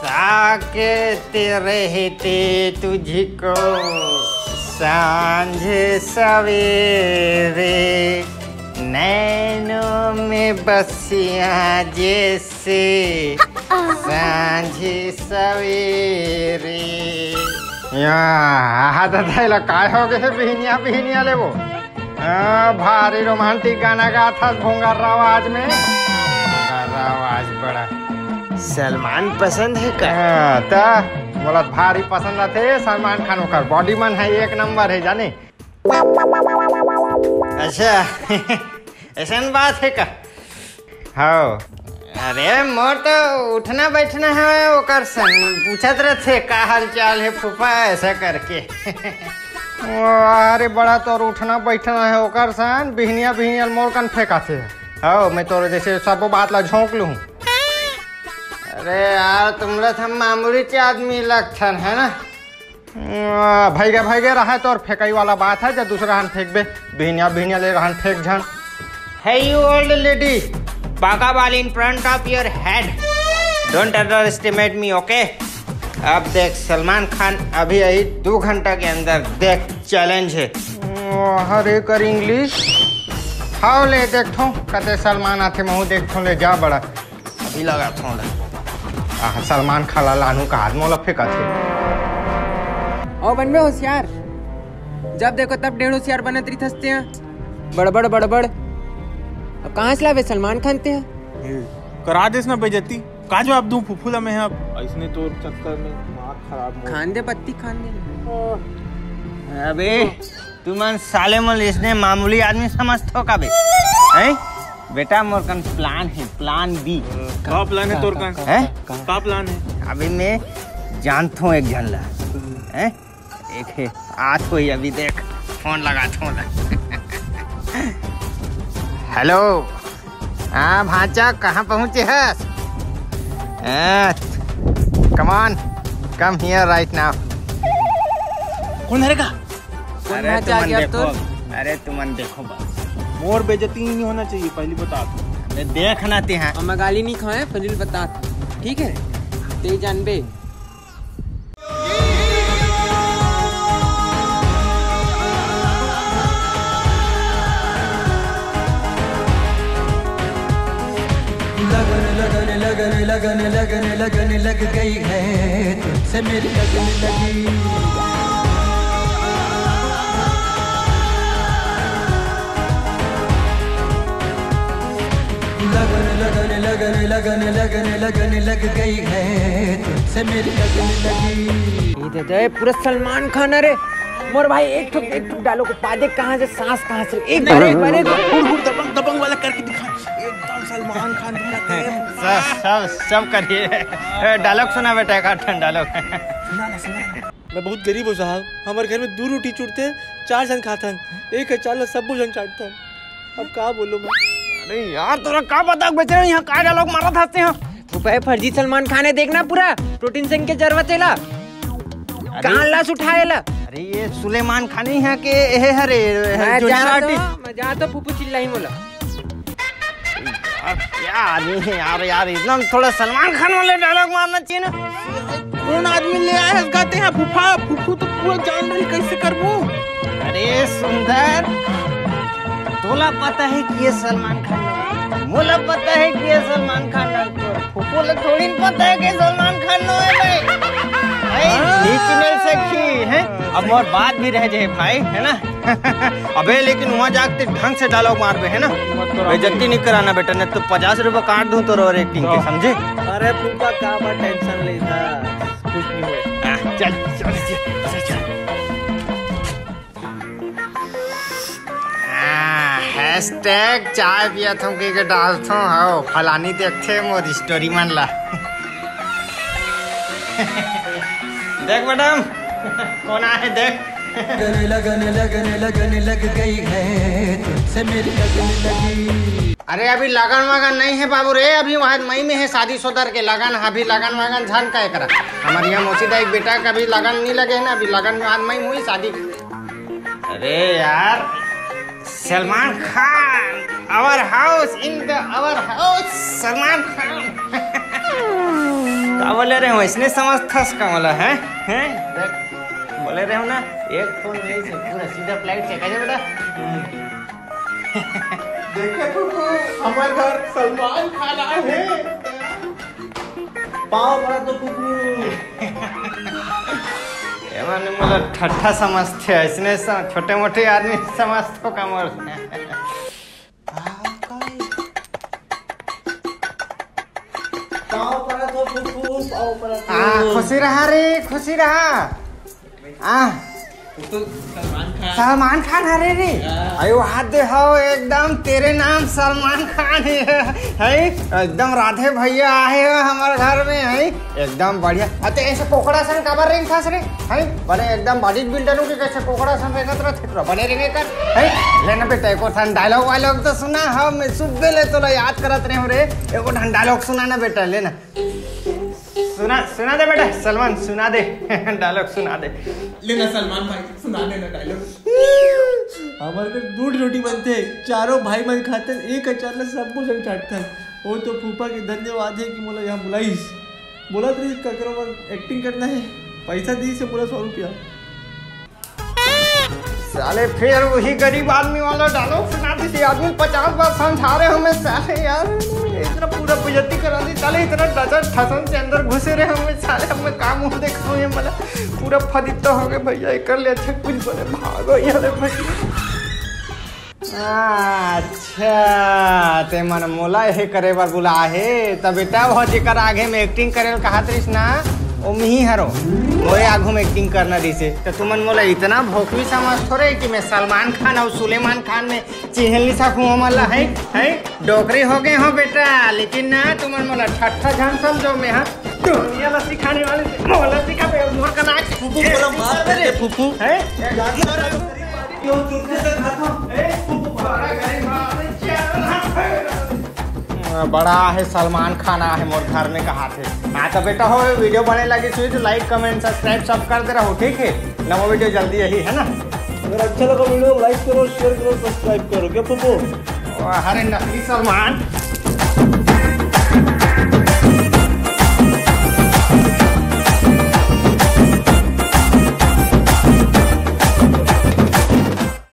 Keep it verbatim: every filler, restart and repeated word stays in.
ताकते रहते तुझको सांझ सवेरे, नैनों में बसिया जैसे सांझ सवेरे। या, आहा दादा, एला काय हो गए बिहनिया बिहनिया ले वो? हाँ, भारी रोमांटिक गाना गाथस भोंगर्रा आवाज में। भोंगर्रा आवाज बड़ा। सलमान पसंद है का? हाँ, त मोला भारी पसंद आथे सलमान खान, ओकर बॉडी मन है एक नंबर है जाने। अच्छा, ऐसन बात है का? हाँ। अरे मोर तो उठना बैठना है ओकर सन, पूछत रहथे का हाल चाल है फूफा, ऐसा करके। अरे बड़ा तोर उठना बैठना है ओकर सन, बिहनिया बिहनिया मोर कन फेंकाथे। हाँ, मैं तोर जैसे सबो बात ला झोंक लूँ। अरे यार, तुमला तो हम मामूली चे आदमी लगथन, है ना? आ, भैगे भैगे रहा तोर फेंकई वाला बात है, जब दूसरा हन फेंकबे, बिहनिया बिहनिया ले रहन फेंक झन। Hey you old lady, पाका बाल in front of your head, don't underestimate me, okay? अब देख सलमान खान अभी यही दो घंटा के अंदर देख चैलेंज है। ओ, हरे कर इंग्लिश। हाव ले देखथों, कते सलमान आथे, महू देखथों ले जा बड़ा। अभी लगाथों ला। आह, सलमान खाला लानू का हाथ मोला फेंकाथे। ओ बनबे होशियार, जब देखो तब डेढ़ होशियार बनत रही थसते हैं। बड़बड़ बड़बड़। अब कहाँ से लावे सलमान खान ते हैं? करा देस ना बेइज्जती। का जवाब दूं फूफू ला मैं अब? ऐसने तोर चक्कर में दिमाग खराब हो। खान दे पत्ती, खान दे। अबे, तुमन साले मन इसने मामूली आदमी समझथो का बे? हैं? बेटा, मोर कन प्लान है, प्लान बी। का प्लान है तोर कन? हैं? का प्लान है? अबे मैं जानथों एक झन ला। हैं? एक है, आत होई अभी देख, फोन लगाथों ला। हेलो। हाँ भांचा, कहाँ पहुँचे हस? Come on, come here right now. कौन हरे का? अरे भांचा आ तुमन गया देखो, तो? अरे तुमन देखो बस। मोर बेइज्जती नहीं होना चाहिए, पहली बता। अरे देख ना ते हैं। हम गाली नहीं खाए, पहली बता। ठीक है? ते जानबे। लगन, लगन, लगन, लगन, लगन, लगन लग गई है, तुझसे मेरी लगन लगी। लगन, लगन, लगन, लगन, लगन, लगन लग गई है, तुझसे मेरी लगन लगी। ये दे दे, पूरा सलमान खान। अरे मोर भाई, एक ठुक, एक ठुक dialogue को पा दे, कहाँ से सांस, कहाँ से एक बार, एक बार, एक बार। हुड़, हुड़, दबंग, दबंग वाला करके दिखा, एकदम सलमान खान वाला करे। सब, सब, सब करिए। ए, dialogue सुना बेटा, एक आध ठन dialogue। सुना ना, सुना ना। मैं बहुत गरीब हूँ साहब, हमारे घर में दो रोटी चुरथे, चार झन खाथन, एक है चार ला सब्बो झन चाटथन। अब का बोलूं मैं? अरे यार, तोरा का पता बेचारा यहाँ का dialogue मारत हंसते हैं। फूफा, फर्जी सलमान खान है, देखना पूरा प्रोटीन शेक के जरूरत है ला। अरे कहाँ लाश उठाए ला? अरे ये सुलेमान खान ही है के ये हरे मैं junior जाता artist। मैं जाता, फूफू चिल्लाई मोला। यार, क्या आदमी है यार, यार, इतना थोड़ा सलमान खान वाले dialogue मारना चाहिए ना। कौन आदमी ले आए हैं कहते हैं फूफा, फूफू तो पूरा जान रही, कैसे करबो? अरे सुंदर, तोला पता है कि ये सलमान खान है? मोला पता है कि ये सलमान खान है। तो फूफू ला थोड़ी न पता है कि सलमान खान नो है भाई। भाई, हाँ। नीच नहीं सखी है। अब मोर बात भी रह जाए भाई, है ना? अबे लेकिन वहाँ जाके ढंग से dialogue मारबे, है ना? मत करो। बेइज्जती नहीं कराना बेटा, नहीं तो पचास रुपए काट दूं तोर acting के, समझे? अरे फूफा, का बा tension लेता, कुछ नहीं होए। हाँ, चल, चल, चल, चल, चल। हाँ, hashtag चाय पियत हूँ के, के डालथों, हव, फलानी देखथे मोर story मन ला। देख मैडम, कौन आए देख। लगन, लगन, लगन, लगन लग गई है, तुझसे मेरी लगन लगी। अरे अभी लगन वगन नहीं है बाबू रे, अभी वहाँ मई में है शादी सोदर के लगन, अभी लगन वगन झन का एकरा। हमारे यहाँ मौसी दा एक बेटा का भी लगन नहीं लगे है ना, अभी लगन में आज मई हुई शादी। अरे यार, Salman Khan, our house in the our house, Salman Khan. का बोले? बोले रहे हूँ, इसने समझथस का मोला, हैं? हैं? देख, बोले रहे हूँ ना, एक फोन नहीं से पूरा सीधा फ्लाइट से, कहे बेटा? देखे फूफू, हमर घर सलमान खान आए हैं। पाँव पड़ा तो फूफू। ये माने मोला ठट्ठा समझथे, इसने स-, छोटे मोटे आदमी समझथो का मोर। पाँव पड़ा तो फूफू, पाँव पड़ा तो। आ, खुशी रहा रे, खुशी रहा। आ, वो तो सलमान खान। सलमान खान हरे रे। हाँ। अयो, हाथ दे हो, एकदम तेरे नाम सलमान खान है, है? एकदम राधे भैया आए हो हमारे घर में, है? एकदम बढ़िया। अते ऐसे कोकड़ा सन काबर रेंगथस रे, है? बड़े एकदम बॉडी बिल्डर के कैसे कोकड़ा सन रेंगत रहते, थोड़ा बने रेंगे कर, है? लेना बेटा, एको ठन डायलॉग वायलॉग तो सुना, हम सुबह ले तोला याद करत रहे हूँ रे, एको ठन डायलॉग सुना ना बेटा, लेना। सुना, सुना दे बेटा, सलमान, सुना दे। डायलॉग सुना दे। लेना सलमान भाई, सुना देना डायलॉग। हमारे घर दू रोटी बनथे, चारों भाई मन खाथन, एक अचार ला सबो झन चाटथन। वो तो फूफा के धन्यवाद है कि मोला यहाँ बुलाइस। बोलत रहिस ककरो बर एक्टिंग करना है, पैसा दीस हे मोला सौ रुपया। साले फिर वही गरीब आदमी वाला डायलॉग सुना दी थी। आदमी पचास बार समझा रहे हो मैं, साले यार इतना पूरा बेइज्जती करा दी। साले इतना डचर ठसन से अंदर घुसे रहे हो मैं, साले अब मैं काम मुंह देखा हूँ ये, मतलब पूरा फदित्ता हो गए भैया, कर ले अच्छा कुछ बोले, भागो यहाँ ले भैया। अच्छा, ते मन मोला ये करे बर बुला हे, त बेटा वो जेकर आगे में एक्टिंग करे ल कहत रहिस ना, ओमही हरो, मोरे आगू में एक्टिंग करना रहिस हे। त तुमन मोला इतना भोकवी समझ थोरे कि मैं सलमान खान अउ सुलेमान खान में चिन्ह ली सकूं हमन ला, है, है? डोकरी हो गए हो बेटा, लेकिन ना तुमन मोला ठट्ठा झन समझो, मैं हा दुनिया ला सिखाने वाले से मोला सिखा दे, मोर का नाक फूफू बोला मार दे फूफू। है? बड़ा है सलमान खान आहे मोर घर में कहा थे। हाँ तो बेटा हो, वीडियो बने लगी सुई तो लाइक, कमेंट, सब्सक्राइब सब कर दे रहो, ठीक है? नवा वीडियो जल्दी यही है ना। अगर अच्छा लगा वीडियो, लाइक करो, शेयर करो, सब्सक्राइब करो। क्या फूफू? अरे नकली सलमान।